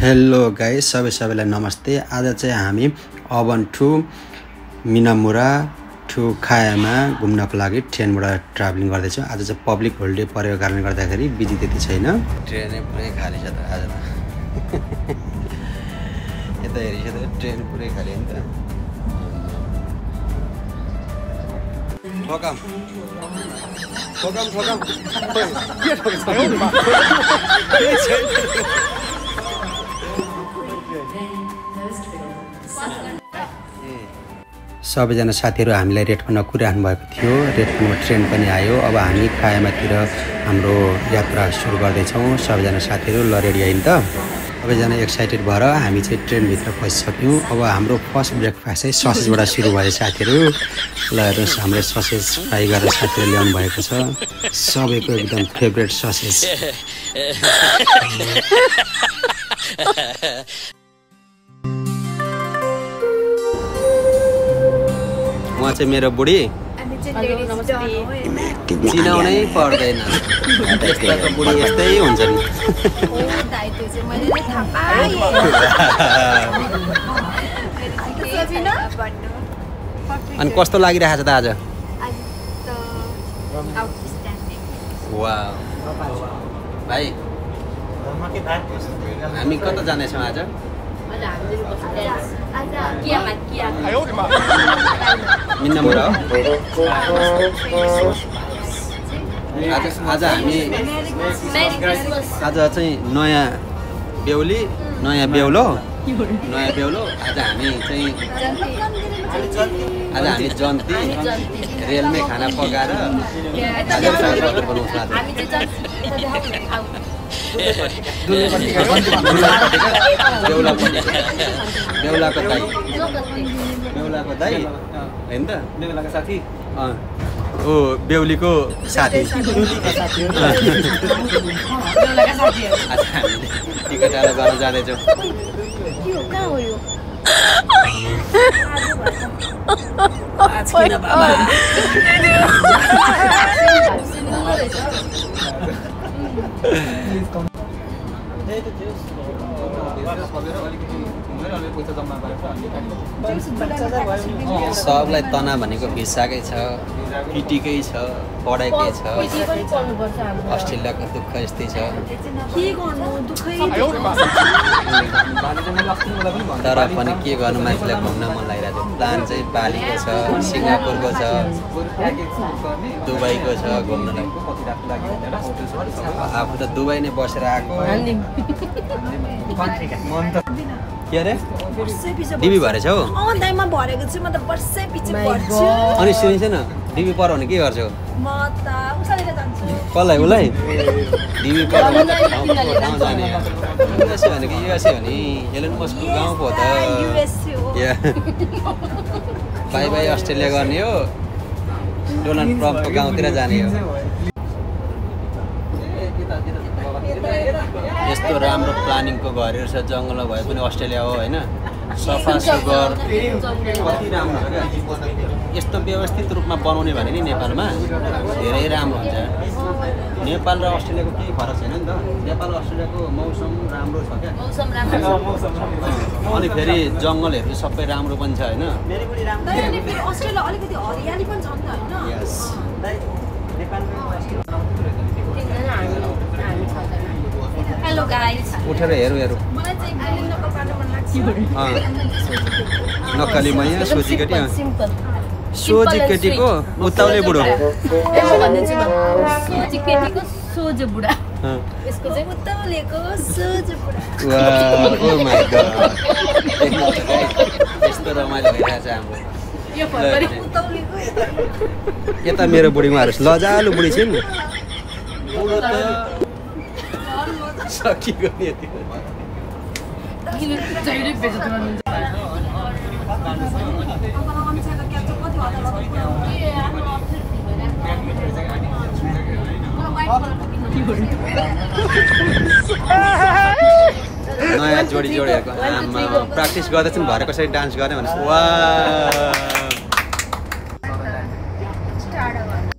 Hello guys, सबैलाई नमस्ते। आज चाहिँ हामी अबन टु मिनामुरा टु खायामा घुम्नको लागि ट्रेनबाट ट्राभलिङ गर्दैछौँ। आज चाहिँ पब्लिक होलिडे परेको कारणले गर्दाखेरि बिजी त्यति छैन। ट्रेनै पुरै खाली छ त आज त। यता हेरिछ त ट्रेन पुरै खाली नि त। ठोकम ठोकम ठोकम के ठोक्छ? सबैजना साथीहरू हामीलाई रेडफोनमा कुरिराख्नु भएको थियो। रेडफोनमा ट्रेन पनि आयो। अब हामी खायामातिर हाम्रो यात्रा सुरु गर्दैछौँ। सबैजना साथीहरू ल रेडी आइन त। सबैजना एक्साइटेड भएर हामी चाहिँ ट्रेनभित्र पसिसक्यौँ। अब हाम्रो फर्स्ट ब्रेकफास्ट चाहिँ ससेजबाट सुरु भयो साथीहरू। ल हेर्नुहोस्, हाम्रो ससेज फ्राई गरेर साथीहरूले ल्याउनु भएको छ। सबैको एकदम फेभरेट ससेज। उहाँ चाहिँ मेरो बुढी, चिनाउनै पर्दैन। यस्ताको बुढी यस्तै हुन्छ नि। अनि कस्तो लागिरहेको छ त आज? वाह भाइ, हामी कता जानेछौँ आज? मिनामुरा हो। आज हामी आज चाहिँ नयाँ बेहुलो आज हामी जन्ती रेलमै खाना पकाएर बेहुलाको दाइ होइन त, बेहुलाको साथी, ओ बेहुलीको साथी। आज हामी टिकट आएर गर्न जाँदैछौँ। सबलाई तना भनेको भिसाकै छ, पिटीकै छ, पढाइकै छ। अस्ट्रेलियाको दुःख यस्तै छ। तर पनि के गर्नु, मान्छेलाई घुम्न मन लागिरहेको थियो। प्लान चाहिँ बालीको छ, सिङ्गापुरको छ, दुबईको छ घुम्नलाई। आफू त दुबई नै बसेर आएको। के अरे डिबी भरेछ हौ? अनि सुनिन्छ न, डिबी पऱ्यो भने के गर्छौ? कसलाई? उसलाई डिबी पऱ्यो भने ठाउँ जाने। युएसए भनेको युएसए हो नि, एलन मस्कको गाउँ पो हो त। बाई बाई अस्ट्रेलिया गर्ने हो, डोनाल्ड ट्रम्पको गाउँतिर जाने हो। यस्तो राम्रो प्लानिङको घरहरू छ, जङ्गलमा भए पनि अस्ट्रेलिया हो होइन। सफा सुग्घर कति राम्रो छ क्या। यस्तो व्यवस्थित रूपमा बनाउने भने नि नेपालमा धेरै राम्रो हुन्छ। नेपाल र अस्ट्रेलियाको केही फरक छैन नि त। नेपाल अस्ट्रेलियाको मौसम राम्रो छ क्या। अनि फेरि जङ्गलहरू सबै राम्रो पनि छ होइन। हेलो गाइस, उठेर हेरौँ। नक्कली मैया सोझी केटी, सोझी केटीको उत्ताउले बुढो। सोझी केटीको सोझो बुढा, यसको चाहिँ उत्ताउलेको सोझो बुढा। ओ माय गॉड, यस्तो रमाइलो भइरहेछ हाम्रो। यता मेरो बुढी, उहाँहरू लजालु बुढी छिन्। बुढो त सकियो नि यति। नयाँ जोडी जोडिएको प्र्याक्टिस गर्दैछन्, भरे कसरी डान्स गर्ने भने।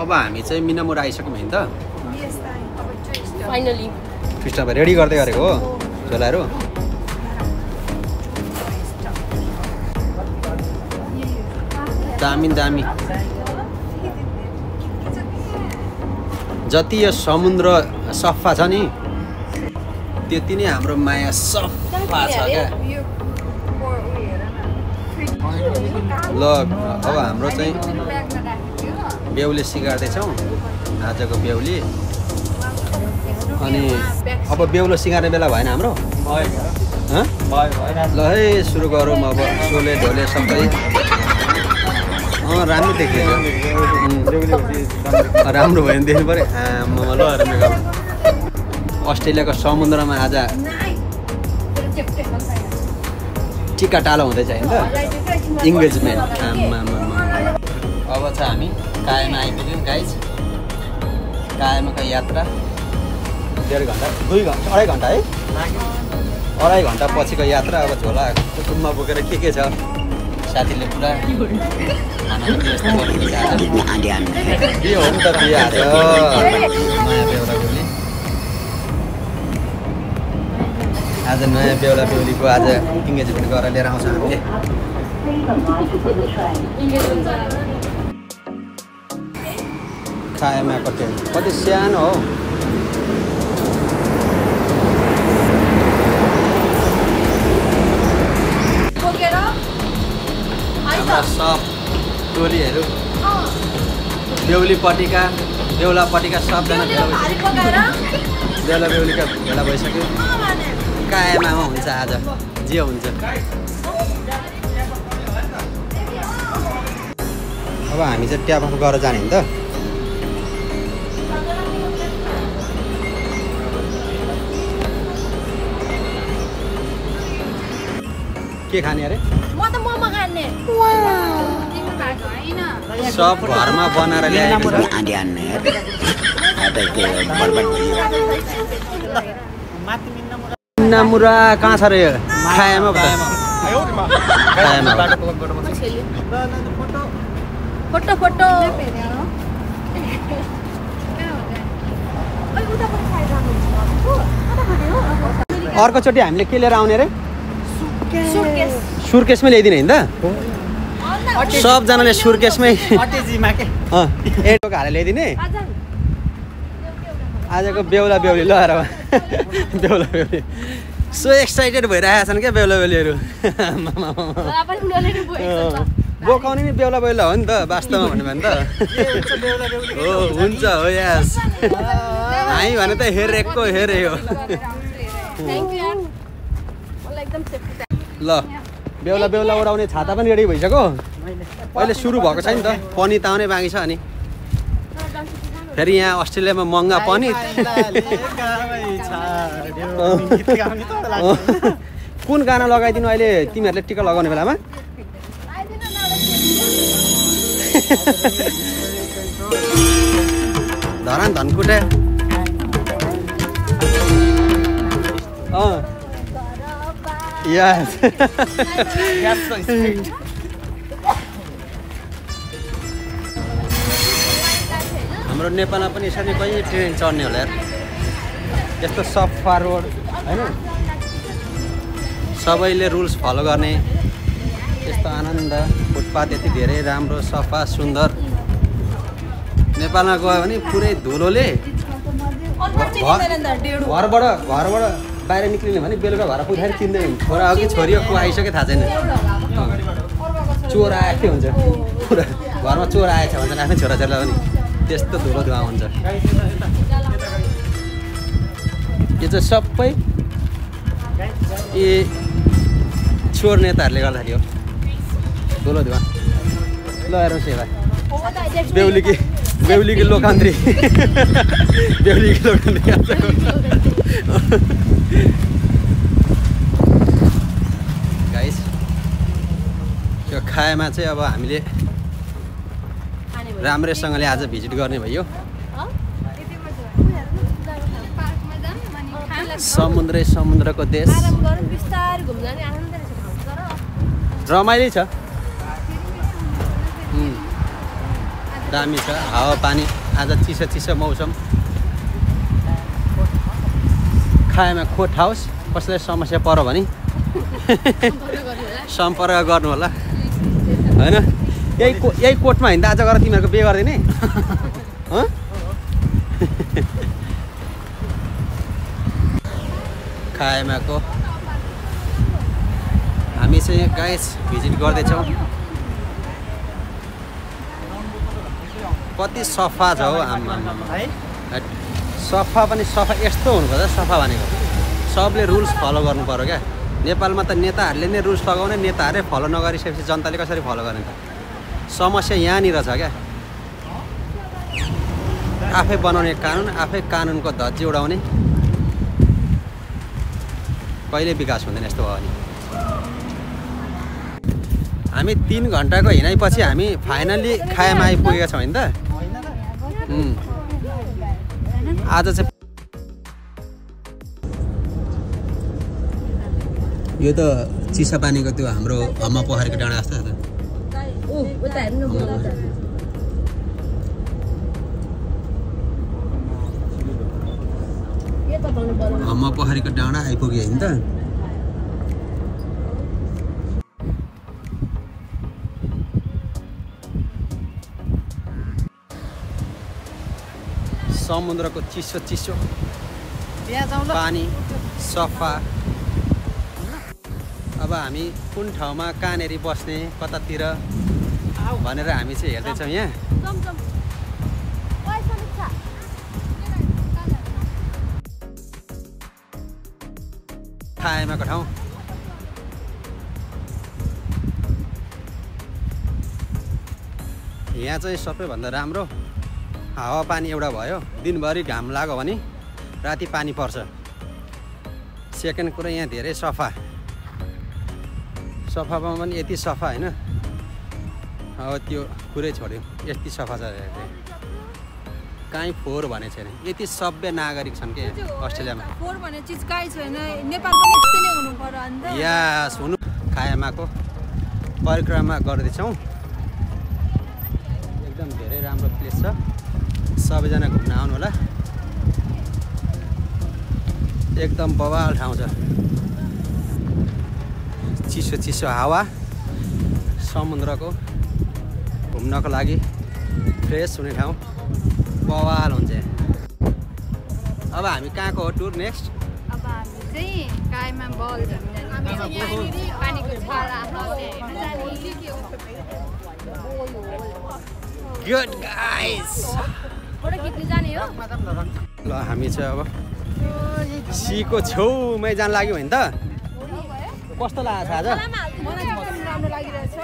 अब हामी चाहिँ मिनामुरा आइसक्यौँ होइन त। फाइनली फिस्टमा रेडी गर्दै गरेको हो झोलाहरू। दामी दामी जति यो समुद्र सफा छ नि त्यति नै हाम्रो माया सफा छ क्या ल अब हाम्रो चाहिँ बेहुली सिगार्दैछौँ आजको बेहुली अनि अब बेहुलो सिगार्ने बेला भएन हाम्रो ल है सुरु गरौँ अब सोले ढोले सबै राम्रो देखिन्छ राम्रो भयो भने देख्नु पऱ्यो आमामा ल अस्ट्रेलियाको समुद्रमा आज टिका टालो हुँदैछ होइन त इङ्गेजमेन्ट आमामा अब चाहिँ हामी कायमा आइपुग्यौँ गाइज कायमाको यात्रा 1.5 घन्टा 2 घन्टा 2.5 घन्टा है 2.5 घन्टा पछिको यात्रा अब झोला कुटुम्बमा बोकेर के छ साथीले पुरा के हो नि त बिहे आज नयाँ बेहुला बेहुली आज नयाँ बेहुला बेहुलीको आज इङ्गेजमेन्ट गरेर लिएर आउँछ हामीले कायमाको टेन्ट कति सानो हो सब टोलीहरू बेहुलीपट्टिका बेहुलापट्टिका सबजना बेहुला बेहुलीका भेला भइसक्यो कायमामा हुन्छ आज जे हुन्छ अब हामी चाहिँ ट्याप अफ गरेर जाने नि त के खाने अरे सब घरमा बनाएर ल्याएको मुरा कहाँ छ र यो खाएमा फोटो फोटो अर्कोचोटि हामीले के लिएर आउने रे सुर्केसमै ल्याइदिने होइन त सबजनाले सुर्केसमै एटोको हालेर ल्याइदिने आजको बेहुला बेहुली ल बेहुला बेहुली सो एक्साइटेड भइरहेका छन् क्या बेहुला बेहुलीहरू बोकाउने नि बेहुला बेहुला हो नि त वास्तवमा भन्यो भने त हो हुन्छ हो यास हामी भने त हेरेको हेरे हो ल बेहुला बेहुला उडाउने छाता पनि रेडी भइसक्यो अहिले सुरु भएको छ नि त पनिर आउने बाँकी छ अनि फेरि यहाँ अस्ट्रेलियामा महँगा पनिर कुन गाना लगाइदिनु अहिले तिमीहरूले टिका लगाउने बेलामा धरान धनकुटे Yes. हाम्रो नेपालमा पनि यसरी कहिले ट्रेन चढ्ने होला यार यस्तो सफा रोड हैन सबैले रुल्स फलो गर्ने यस्तो आनन्द फुटपाथ यति धेरै राम्रो सफा सुन्दर नेपालमा गयो भने पुरै धुलोले घरबाट बाहिर निक्लिने भने बेलुका घर पुग्दाखेरि चिन्दैन छोरा अघि छोरी को आइसक्यो थाहा छैन चोर आएकै हुन्छ पुरा घरमा चोर आएछ भन्छ आफ्नै छोराछोरीलाई पनि त्यस्तो धुलो धुवा हुन्छ यो चाहिँ सबै चोर नेताहरूले गर्दाखेरि हो धुलो धुवा ल हेर्नुहोस् यसलाई बेहुलीकी लोकान्द्री बेहुलीकी लोकान्द्री गाइस यो खाएमा चाहिँ अब हामीले राम्रैसँगले आज भिजिट गर्ने भयो समुद्रको देश रमाइलो छ दामी छ हावा पानी आज चिसो मौसम खाएमा कोट हाउस कसैलाई समस्या पर्यो भने सम्पर्क गर्नु होला हैन यही कोटमा हिँड्दा आज गएर तिमीहरूको बिहे गरिदिने खाएमाको हामी चाहिँ गाइस भिजिट गर्दैछौँ। कति सफा छ हौ आमा, सफा पनि सफा यस्तो हुनुपर्छ सफा भनेको। सबले रुल्स फलो गर्नु पर्यो क्या। नेपालमा त नेताहरूले नै रुल्स लगाउने, नेताहरूले फलो नगरिसकेपछि जनताले कसरी फलो गर्ने त? समस्या यहाँनिर छ क्या। आफै बनाउने कानुन, आफै कानुनको धज्जी उडाउने, कहिले विकास हुँदैन यस्तो भयो भने। हामी 3 घन्टाको हिँडाइपछि हामी फाइनल्ली खाएमा आइपुगेका छौँ होइन त। आज चाहिँ यो त चिसा पानीको त्यो हाम्रो हम्मा पोखरीको डाँडा जस्तो छ त। हम्मा पोखरीको डाँडा आइपुग्यो होइन त। समुद्रको चिसो चिसो पानी सफा। अब हामी कुन ठाउँमा कहाँनेरि बस्ने कतातिर भनेर हामी चाहिँ हेर्दैछौँ यहाँ। खाएमाको ठाउँ यहाँ चाहिँ सबैभन्दा राम्रो हावापानी एउटा भयो। दिनभरि घाम लाग्यो भने राति पानी पर्छ। सेकेन्ड कुरा यहाँ धेरै सफा, सफामा पनि यति सफा होइन। अब त्यो कुरै छोड्यो, यति सफा छ कहीँ फोहोर भने छैन। यति सभ्य नागरिक छन् कि अस्ट्रेलियामा। फोहोर भन्ने चिज कहीँ छैन। नेपाल पनि यस्तै नै हुनु पर्यो अन्त। यस हुनु। खाएमाको परिक्रमा गर्दैछौँ। एकदम धेरै राम्रो प्लेस छ, सबैजना घुम्न आउनु होला। एकदम बवाल ठाउँ छ। चिसो चिसो हावा, समुद्रको घुम्नको लागि फ्रेस हुने ठाउँ, बवाल हुन्छ। अब हामी कहाँको हो टुर नेक्स्ट? अब हामी चाहिँ कायमा बल पानीको छाला गुड गाइस फोटो खिच्न जाने हो। ल हामी चाहिँ अब सीको छेउमै जान लाग्यो भने त कस्तो लागेको छ आज? मलाई एकदम राम्रो लागिरहेछ।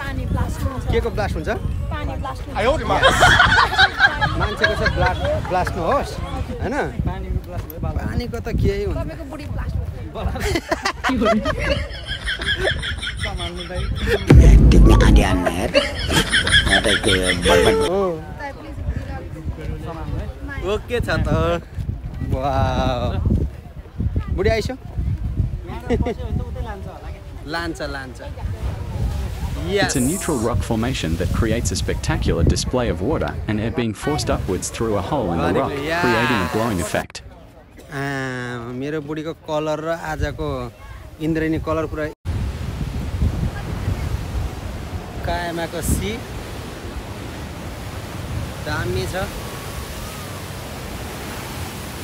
पानी ब्लास्ट हुन्छ। के को ब्लास्ट हुन्छ? पानी ब्लास्ट हुन्छ। मान्छेको चाहिँ ब्लास्ट नहोस् होइन। पानीको त केही हुन्छ। तपाईँको बुढी ब्लास्ट हुन्छ। ओके छ त। वाउ बुढी आइसो लान्छ लान्छ। It's a neutral rock formation that creates a spectacular display of water and air being forced upwards through a hole in the rock, creating a blowing effect. मेरो बुढीको colour र आजको इन्द्रेणी colour पुरा। कायमाको C दामी छ।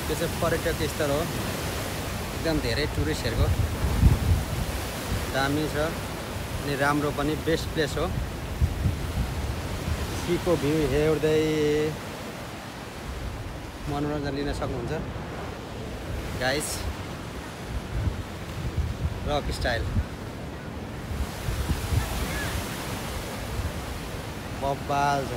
त्यो चाहिँ पर्यटक स्थल हो, एकदम धेरै टुरिस्टहरूको दामी छ अनि राम्रो पनि, बेस्ट प्लेस हो। सीको भ्यू हेर्दै मनोरञ्जन लिन सक्नुहुन्छ गाइस। रक स्टाइल बब्बाल छ।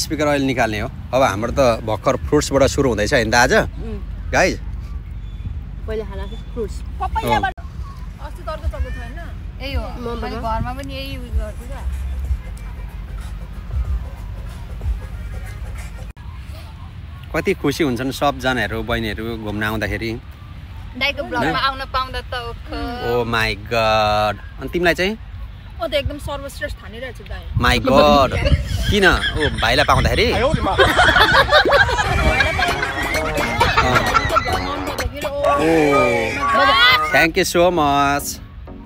स्पिकर अहिले निकाल्ने हो। अब हाम्रो त भर्खर फ्रुट्सबाट सुरु हुँदैछ होइन त आज गाइस? पहिले खाना फ्रुट्स पपायाबाट अस्ति तर्को चल्को थियो हैन? यही हो, मैले घरमा पनि यही युज गर्छु क्या। कति खुसी हुन्छन् सबजनाहरू बहिनीहरू घुम्न आउँदाखेरि। दाइको ब्लगमा आउन पाउँदा त ओ माई गड। अनि तिमीलाई चाहिँ? म त एकदम सर्वश्रेष्ठ ठानिरहेछु दाइ। माई गड किन? ओ भाइलाई पाउँदाखेरि थ्याङ्क यू सो मच।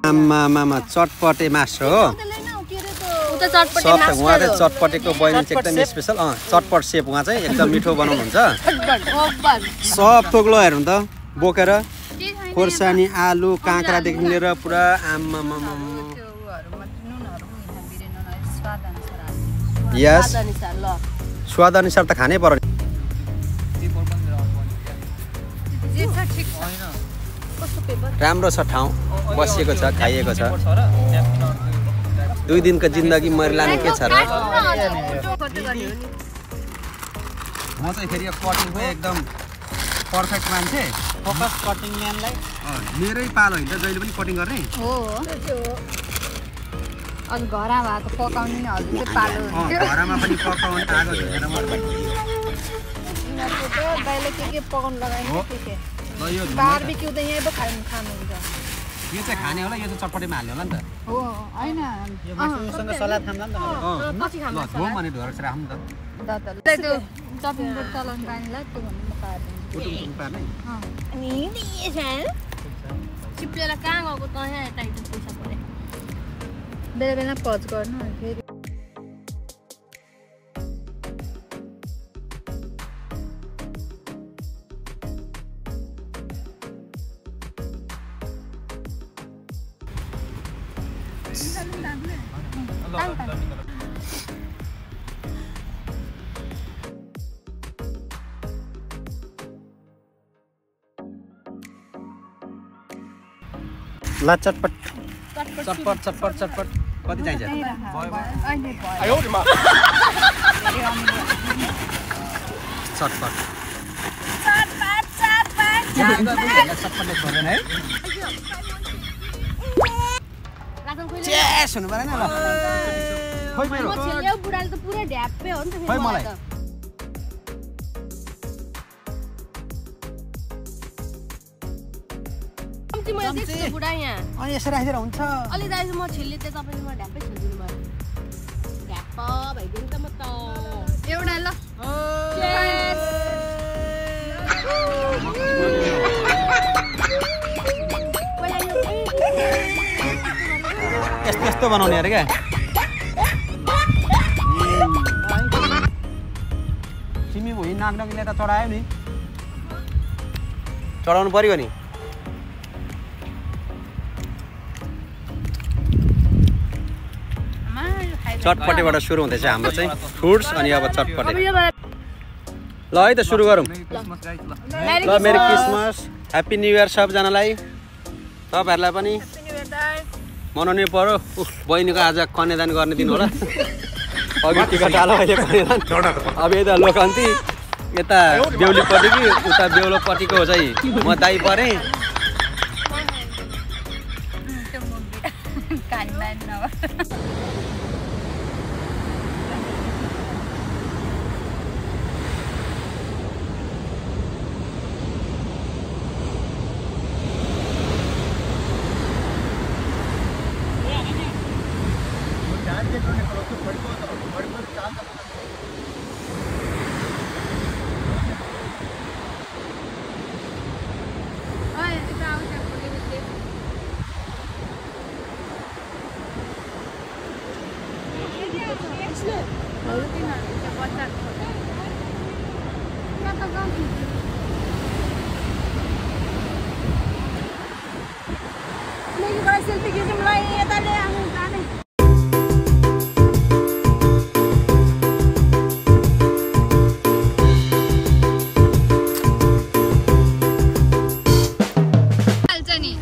आमा चटपटे मासु हो सब उहाँ चाहिँ चटपटेको बहिनी चाहिँ एकदम स्पेसल चटपट सेप उहाँ चाहिँ एकदम मिठो बनाउनुहुन्छ सब थोक ल हेर्नु त बोकेर खोर्सानी आलु काँक्रादेखि लिएर पुरा यस स्वाद अनुसार त खानै पर्यो राम्रो छ ठाउँ बसिएको छ खाइएको छ 2 दिनको जिन्दगी मरिलाने के छ र म चाहिँ फेरि कटिङको एकदम पर्फेक्ट मान्छे फोकस कटिङ म्यानलाई मेरै पालो होइन जहिले पनि कटिङ गर्ने हो अनि घरमा भएको पकाउने नि हजुर चाहिँ पालो घरमा पनि पकाउने आगो झिकेर दाइले के पकाउनु लगाइन्छ के बारबिक्यू त यहीँ पो खानुहुन्छ यो चाहिँ खाने होला यो चाहिँ चटपटेमा हाल्ने होला नि त हो हैन यो मासुसँग सलाद खाम्ला नि त पछि खाम्ला हो भने ढोर चाहिँ राख्नु त त्यो चटनी बोट चलाउन पानीलाई त्यो भन्नु म पार्दैन उठुङ पार्ने अनि चिप्लेर कहाँ गएको त यहाँ यता पैसा परे बेला बेला पज गर्नु फेरि ला चटपट चटपट चटपट चटपट कति चाहिन्छ चटपट चटपटले छोडेन है चेस हुनु परेन ल खोइ मेरो बुढाले त पुरै ढ्याप्पे हो नि त खोइ मलाई अनि यसरी राखेर हुन्छ अलि दाइजु म छिल्ले त्यो तपाईले म ढ्याप्पै छिल्दिनु भयो ढ्याप्प भइदिनु त म त एउटा ल यस्तो यस्तो बनाउने अरे क्या तिमी भुइँ नाग्नकीले त चढायो नि चढाउनु पर्यो नि चटपटेबाट सुरु हुँदैछ हाम्रो चाहिँ फ्रुट्स अनि अब चटपटे ल है त सुरु गरौँ ल merry Christmas happy new year सबजनालाई तपाईँहरूलाई पनि मनाउनै पर्यो बहिनीको आज कन्यादान गर्ने दिन होला अघि टिकट हाल अहिले कन्यादान अब यता लोकान्ती यता बेहुलीपट्टि कि उता बेहुलोपट्टिको चाहिँ म दाइ परेँ सेल्फी खिच्नुलाई यताले आउनु जाने हाल्छ नि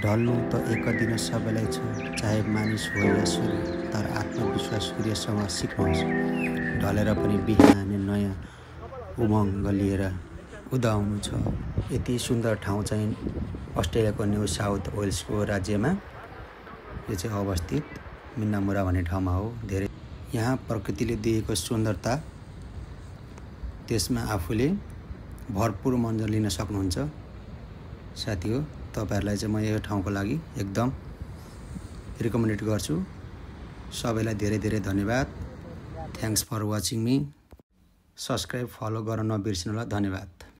ढल्नु त एक दिन सबैलाई छ चाहे मानिस हो या सूर्य तर आत्मविश्वास सूर्यसँग सिक्नुहोस् ढलेर पनि बिहान नयाँ उमङ्ग लिएर उदाउनु छ। यति सुन्दर ठाउँ चाहिँ अस्ट्रेलियाको न्यू साउथ वेल्सको राज्यमा यो चाहिँ अवस्थित मिन्नामुरा भन्ने ठाउँमा हो। धेरै यहाँ प्रकृतिले दिएको सुन्दरता त्यसमा आफूले भरपुर मजा लिन सक्नुहुन्छ। साथी हो तपाईँहरूलाई चाहिँ म यो ठाउँको लागि एकदम रिकमेन्डेड गर्छु। सबैलाई धेरै धेरै धन्यवाद। Thanks for watching me. Subscribe follow गर्न नबिर्सिनु होला। धन्यवाद।